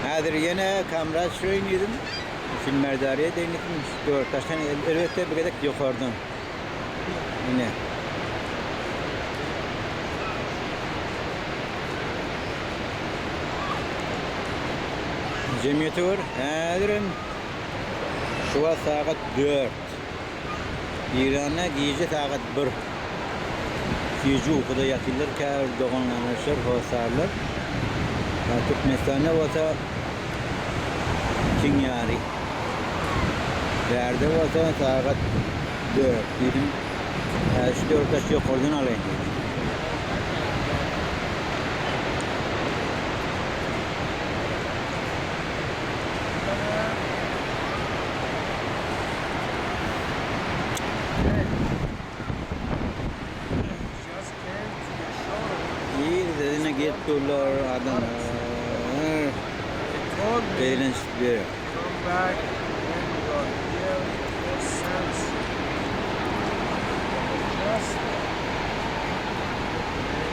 Häzir ýene kamera düşüreýin diýdim. Filmerdary edeýin diýdim. Dörtdaşdan elbetde bir gezek ýokardan. Ine. Jemgyýeti gör. Häzirem şu wagt sagat 4. Iranda gije sagat 1. Süýji ukuda ýatyrlar käbir dogan-garyndaşlar, hossarlar. Türkmenistanda bolsa ikiň ýary. Bärde bolsa sagat 4 diýdim. Häzir şu dört daş ýokardan alaýyn diýdim. Ýerlerine gelip durlar adamlar. Eýlenişip ýör.